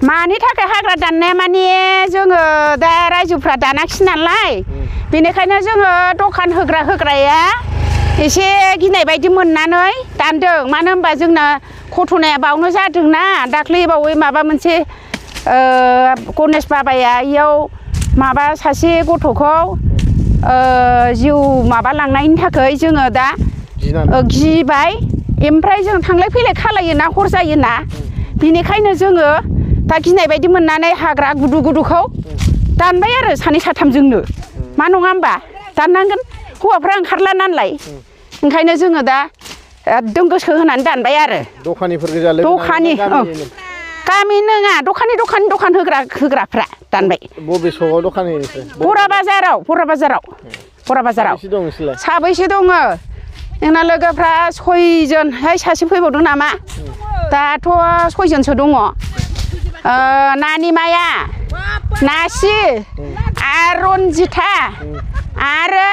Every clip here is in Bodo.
मानि थाखाय हाग्रा दाननाया माने जोङो दा रायजोफ्रा दानाखिसै नालाय बेनिखायनो जोङो दखान होग्राया एसे गिनाय बायदि मोननानै दानदों मानो होनबा जोंना घटनाया बावनो जादोंना दाख्लै बावै माबा मोनसे गणेश बाबाया इयाव माबा सासे गथ'खौ जिउ माबा लांनायनि थाखाय जोङो दा गिबाय ओमफ्राय जों थांलाय फैलाय खालायोना हर जायोना बिनिखायनो जोङो दा गिनाय बायदि मोननानै हाग्रा गुदुखौ दानबाय आरो सानै साथामजोंनो मा नङा होमबा दाननांगोन हौवाफ्रा ओंखारला नालाय ओंखायनो जोङो दा एकदम गोसो होनानै दानबाय आरो दखानिफोर गोजालै दखानि गामि नङा दखान होग्राफ्रा दानबाय बबे सगाव दखान होयोसै बरा बाजाराव साबैसे दङ जोंना लोगोफ्रा 6 जन सासे फैबावदों नामा दाथ' 6 जनसो दङ नानिमाया नासि आरो रनजिता आरो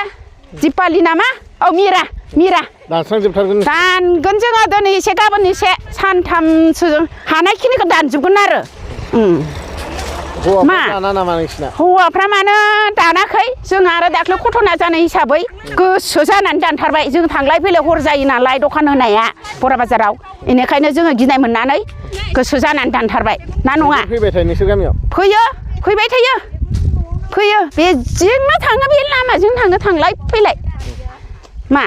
दिपालि नामा मिरा दानस्रांजोबथारगोन दानगोन जोङो दिनै एसे गाबोन एसे सानथामसो हानायखिनिखौ दानजोबगोन आरो मा दाना नामा नोंसिना हौवाफ्रा मानो दानाखै जों आरो दाख्लै घटना जानाय हिसाबै गोसो जानानै दानथारबाय जों थांलाय फैलाय हर जायो नालाय दखान होनाया बरा बाजाराव बेनिखायनो जोङो गिनाय मोननानै गोसो जानानै दानथारबाय ना नङा फैबाय थायो नोंसोर गामियाव फैबाय थायो बेजोंनो थाङो बे लामाजों थाङो थांलाय फैलाय मा